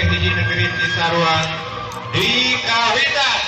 SMP Hiji Negeri Cisarua di Kawitan.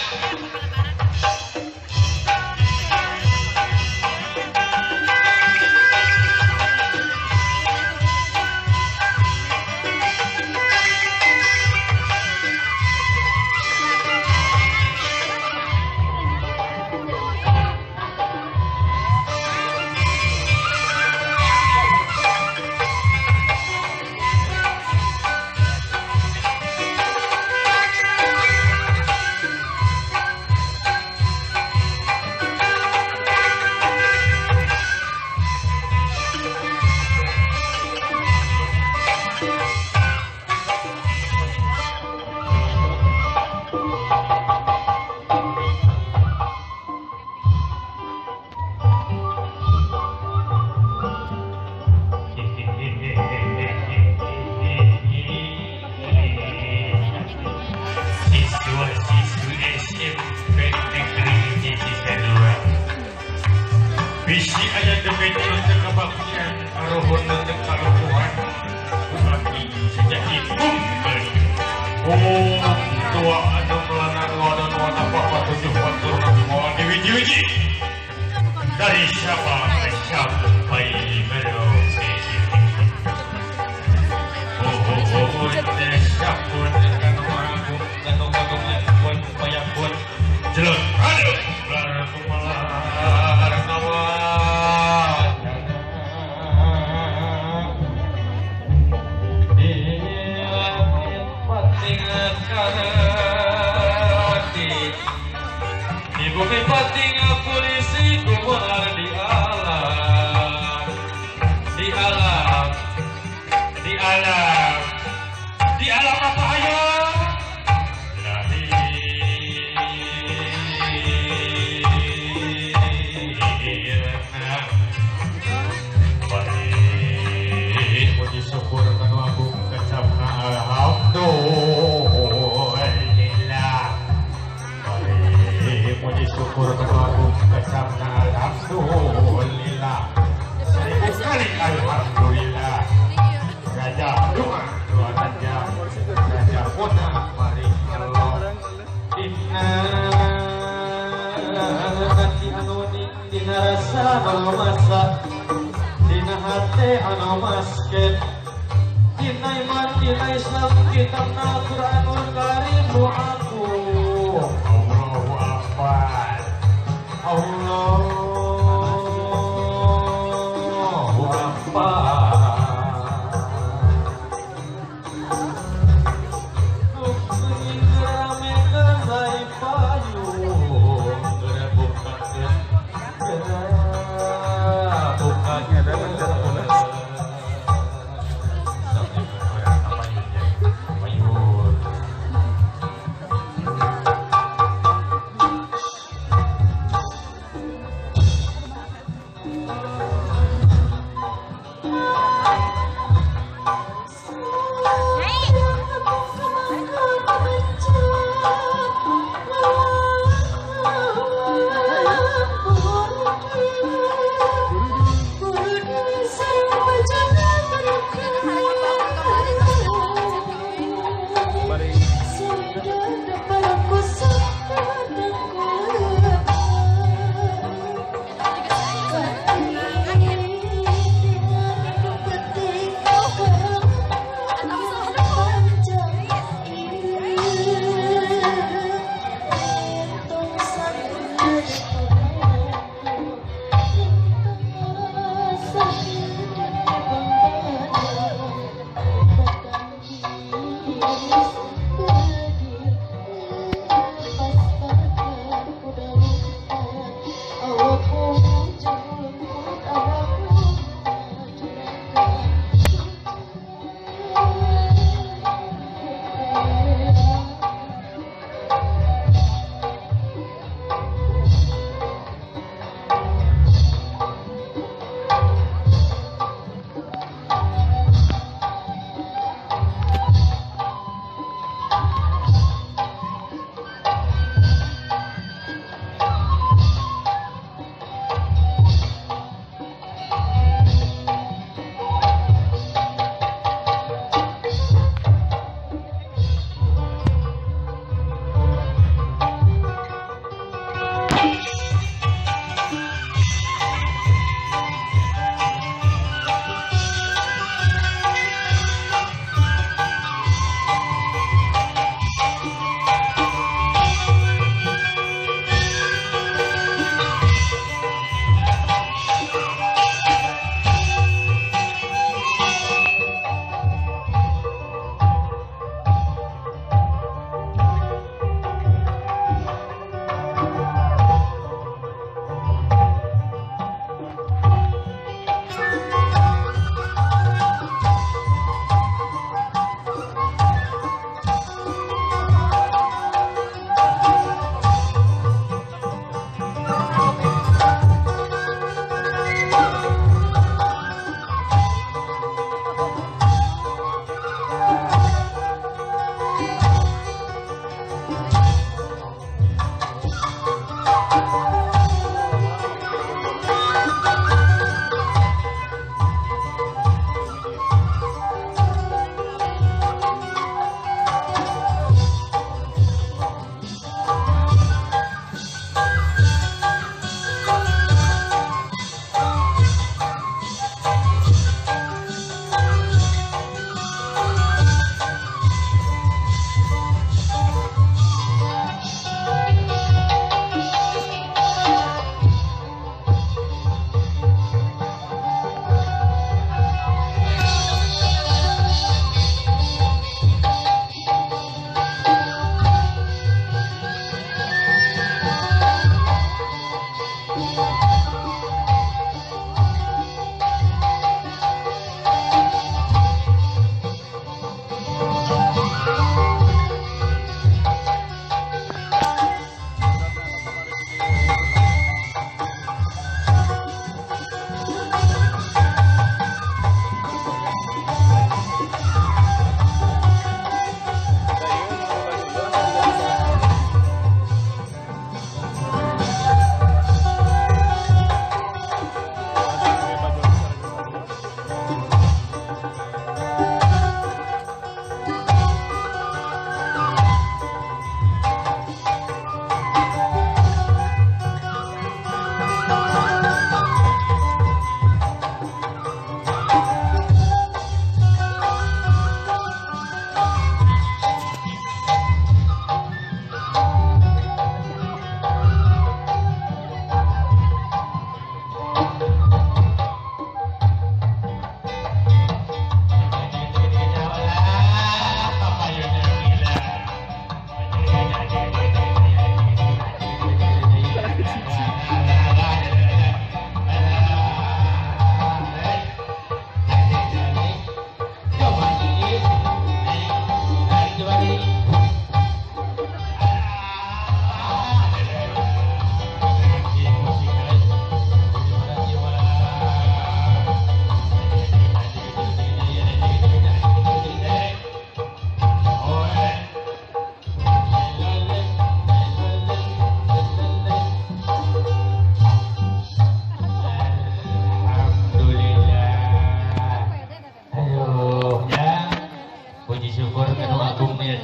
Bisi aya demi untuk kebaktian aruhun untuk kaluhuan bupati sejati kumpul umum tua anu melanang wadon wana papa tujuh patur nabi mawan di wiji-wiji dari siapa ke sampai Merauke. Oh oh oh siapun kanu agung kanu agung pun payapun jelek aduh lar kumalar kawan di langit patingan karati di bumi patingan polisi keluar di alam di alam di alam di alam apa ayo syukur kanu agung kecapna alhamdulillah. Bari puji syukur kanu agung kecapna alhamdulillah. Seribu kali alhamdulillah. Gajah dua dua gajah gajah puna mari Allah. Dina hati anu dina rasa anu masa dina hati anu masket dina iman dina Islam kitabna Quranul Karim aku Allahu Akbar Allahu Akbar.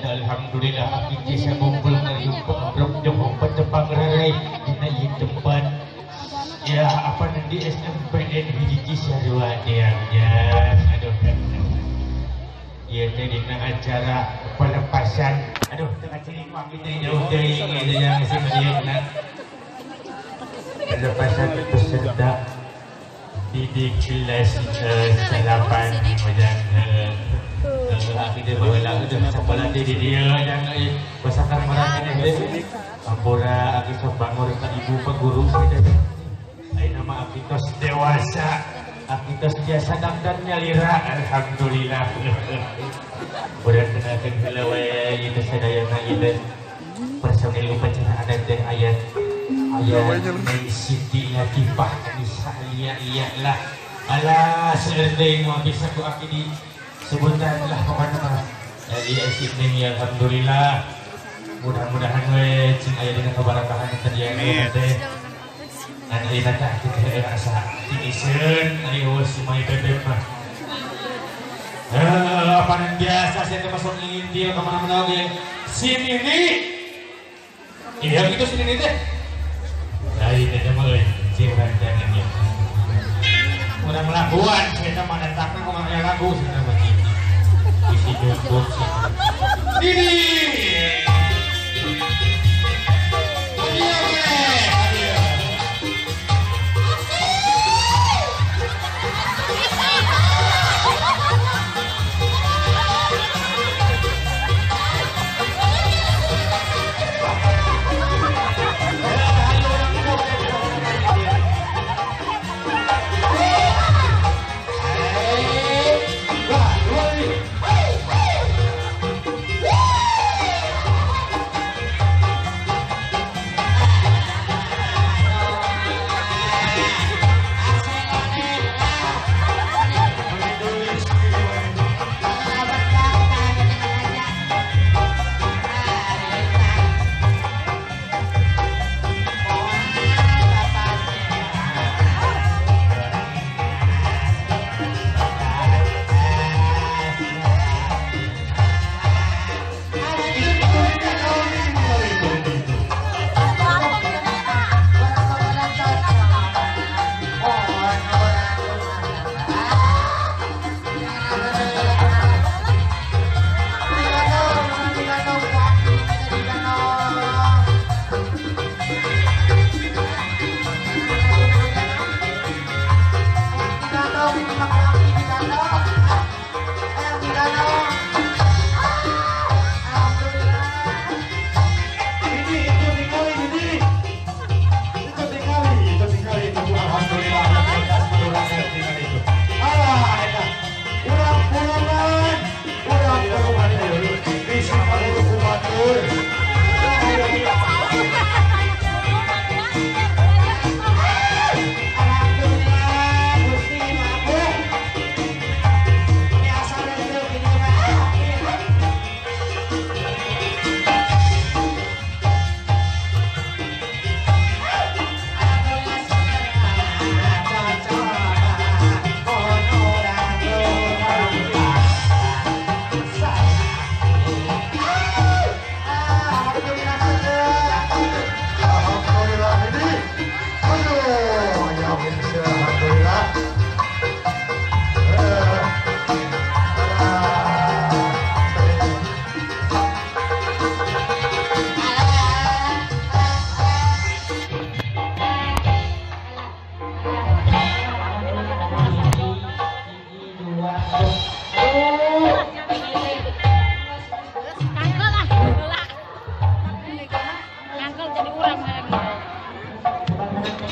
Alhamdulillah abdi bisa ngumpul dina ieu tempat ya apa nanti SMPN hiji Cisarua ya. Aduh, ieu teh dina acara pelepasan. Aduh, teu ceurik mah kitu jauh teuing ieu yang sieuna pelepasan peserta didik kelas 8 ujang kita baheula udah sekolah di dieu yang basakan marang ini ampura aki sok bangor ka ibu pa guru kitu ayeuna mah aki tos dewasa aki tos biasa dangdan nyalira alhamdulillah urang kenalkeun heula we ieu teh sadayana ieu personil upacara adat teh aya aya Siti Latifah Anissa Alia iya lah alah seueur deui moal bisa ku aki di sebutan lah pokoknya mah jadi esipning ya alhamdulillah mudah-mudahan we cing aya dina kabarakahan teh teh ngan ayeuna teh kitu asa tiiseun ari eueuh si mai bebek mah apaan biasa saya teh masuk ngintil ka mana-mana oge si Nini iya gitu si Nini teh lain teh mah euy cing rancangan ieu urang laguan saya teh mah datangna kumaha lagu cenah mah isi cukup sih. Didi.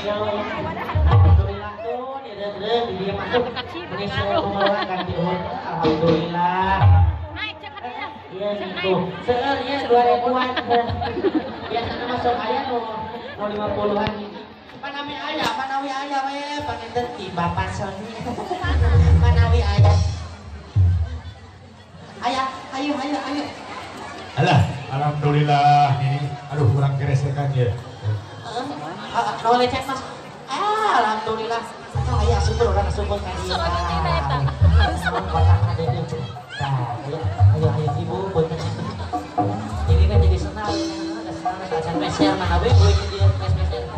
Ayo. Alhamdulillah tuh, di dia masuk. Ini semua ganti alhamdulillah. Iya gitu. Seueur nya 2000-an. Biasanya masuk aya nu 50-an. Panawi aya, panawi aya we, panenten ti Bapak Sony. Panawi aya. Aya, ayo ayo ayo. Alah, alhamdulillah ini aduh kurang geresekan ya. Heeh, no lecet Mas. Ah, alhamdulillah. Atau aya syukur urang syukur ka dieu. Kotak ada itu. Nah, ayo ayo ayo ibu punten. Ini kan jadi senang, ada senang acan meser mana we euy jadi meser.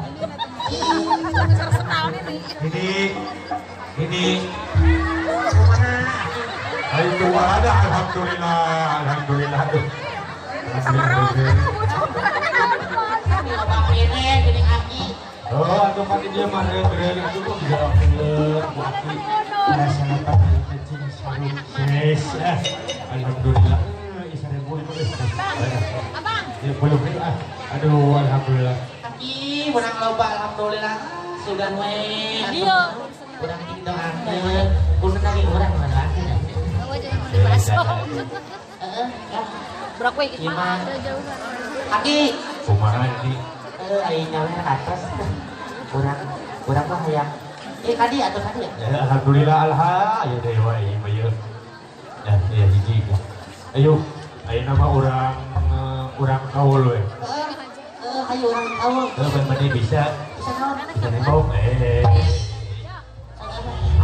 Ini Kumaha? Ayo tua ada alhamdulillah, alhamdulillah tuh. Oh, atau pakai dia mah real itu kok bisa alhamdulillah. Alhamdulillah. Ya belum ah. Aduh, alhamdulillah. Aki menang loba alhamdulillah. Sugan we. Iya. Urang cing doakeun. Punten lagi urang doakeun. Heeh, ya. Berapa Gimana? Aki, kumaha ini? Ai nyawer ka atas. Urang urang mah hayang. Eh kadi atuh kadi ya? Ya, alhamdulillah alha, ayo dewa ieu mah ieu. Ya, ya hiji. Ayo, ayeuna mah urang urang kaul we. Heeh, ayo urang kaul. Heuh, ban bisa. Bisa naon? Bisa nembok.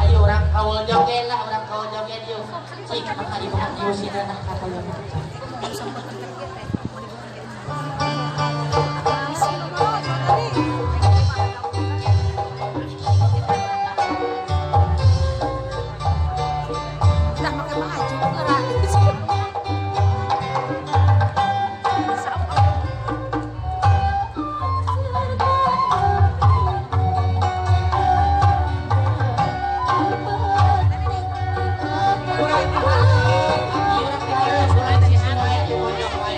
Ayo urang kaul joget lah, urang kaul joget yuk. Cik, maka ibu ieu sina nah kata ieu. Urang dihareup, urang sisi wae, monyok wae.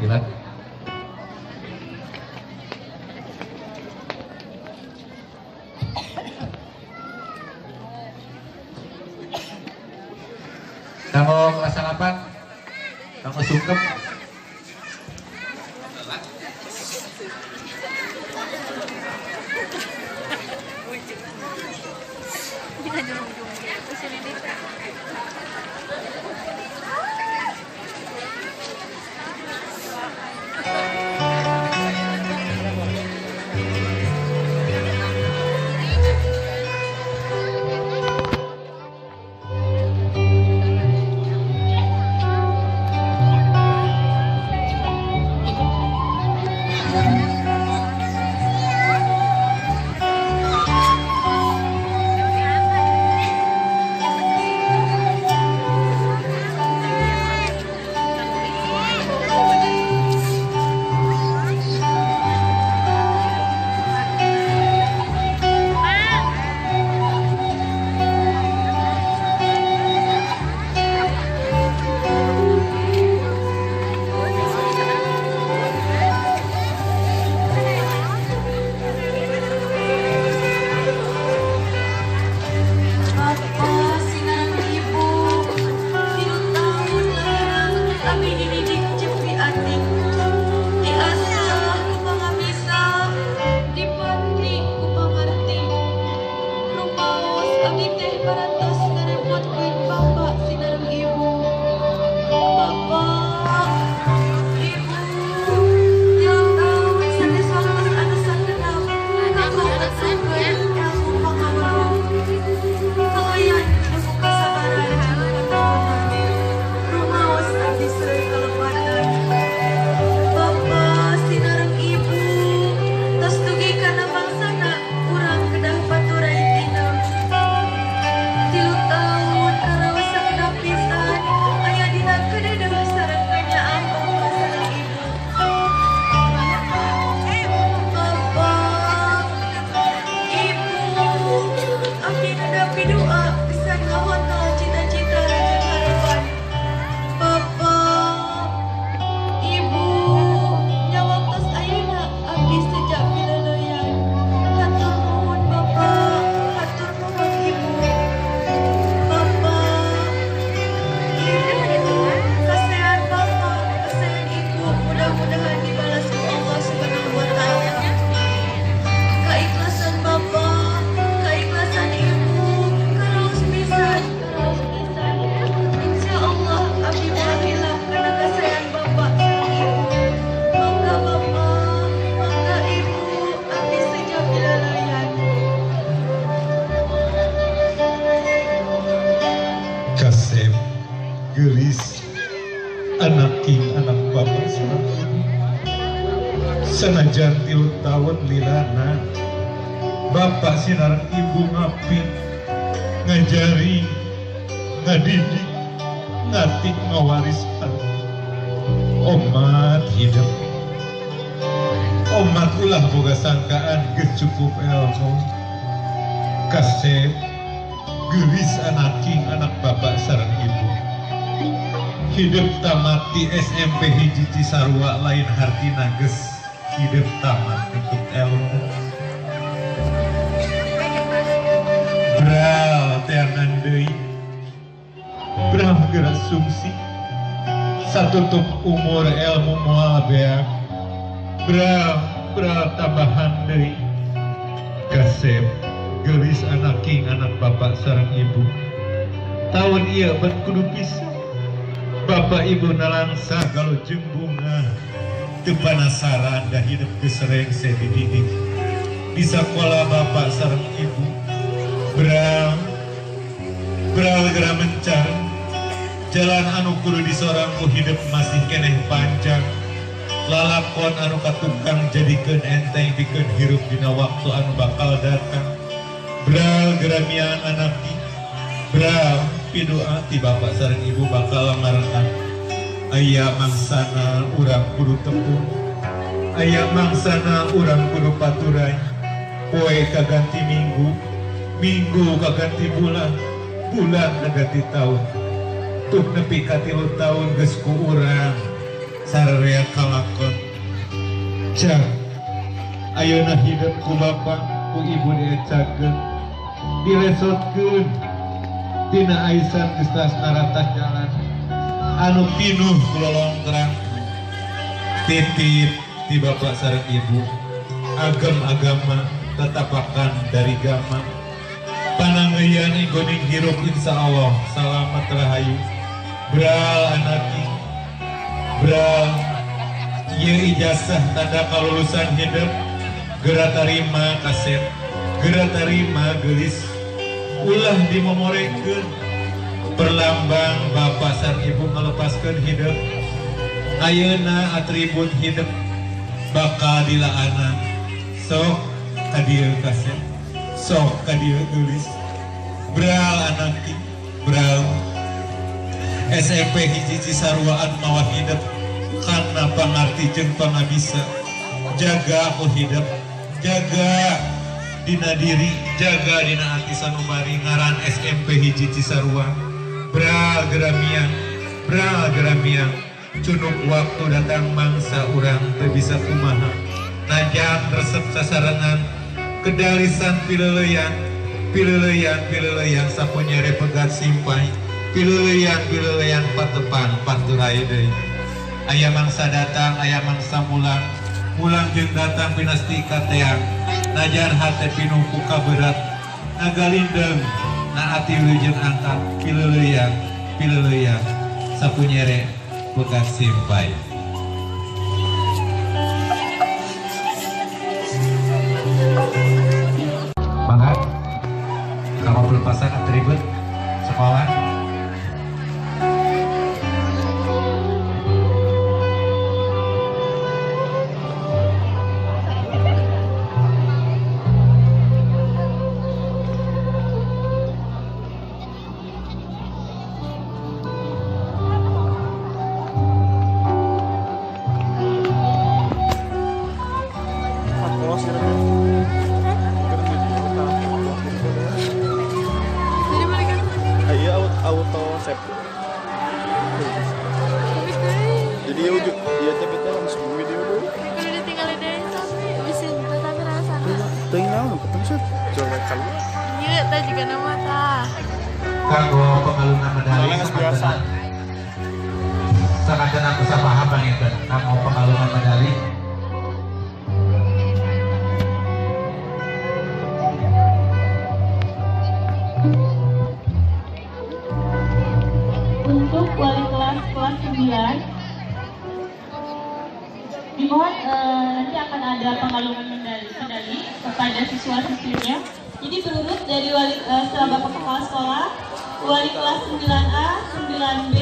perwakilan. Kanggo kelas 8, kanggo sungkem. Senajan 3 tahun lilana bapak sinareng ibu ngapik ngajari ngadidik ngatik ngawariskan omat hidup omat ulah boga sangkaan geus cukup ilmu kasep geulis anaking anak bapak sareng ibu hidup tamati SMP hiji Cisarua lain hartina geus hidup tamat untuk ilmu. Bral teangan deui, bral geura sungsi, satutup umur ilmu moal beak, bral bral tambahan deui. Kasep geulis anaking anak bapak sareng ibu. Tahun ieu ban kudu bisa. Bapak ibu nalangsa kalau jeung bunga. Teu panasaran dah hidup geus rengse dididik di sakola bapak sareng ibu. Bral bral geura mencar jalan anu kudu disorang ku hidup masih keneh panjang lalakon anu katukang jadikeun enteng pikeun hirup dina waktu anu bakal datang. Bral geura miang anaki bral pidoa ti bapak sareng ibu bakal marentah. Aya mangsana urang kudu tepung, aya mangsana urang kudu paturai. Poe kaganti minggu, minggu kaganti bulan, bulan kaganti tahun. Tuh nepi ka 3 tahun geus ku urang. Sararea kalakon. Cak ayeuna hidup ku bapak ku ibu diecakeun dilesotkeun tina aisan geus tas naratah jalan anu pinuh ku lolongkrang titip ti bapak sareng ibu agem agama tetapakan dari gama panangeuyan igoning hirup insyaallah salamet rahayu bral anaki bral ieu ijazah tanda kalulusan hidup geura tarima kaset geura tarima geulis ulah dimomorekeun perlambang bapak sareng ibu melepaskeun hidup ayeuna atribut hidup bakal dilaanan sok ka dieu kaset sok ka dieu geulis bral anaki bral SMP hiji Cisaruaan mawa hidup karena pangarti jeung pangabisa jaga aku hidup jaga dina diri jaga dina ati sanubari ngaran SMP hiji Cisarua bral geramiang cunuk waktu datang mangsa urang teu bisa kumaha najan resep sasarengan kedalisan pileuleyan pileuleyan pileuleyan sapunyere pegat simpai pileuleyan pileuleyan patepang paturai deui aya mangsa datang aya mangsa mulang mulang jeung datang pinasti kateang najan hate pinuh ku kaberat nagalindeng na ati wilujeng angkat pileuleyan pileuleyan sapunyere pegat simpai. Mangga kalau pelepasan atribut sekolah. Jadi ya ujuk, iya tapi langsung video dulu. Kudu ditinggalin deui tapi bisa tapi rasana. Teuing naon ketemu sih coba kali. Ieu tah juga nama tah. Kanggo pengalungan medali biasa. Sakatena aku sapaham panginten kanggo pengalungan medali. Untuk wali kelas kelas 9 dimohon nanti akan ada pengalungan medali kepada siswa-siswinya. Jadi berurut dari wali setelah Bapak Kepala Sekolah, wali kelas 9A, 9B,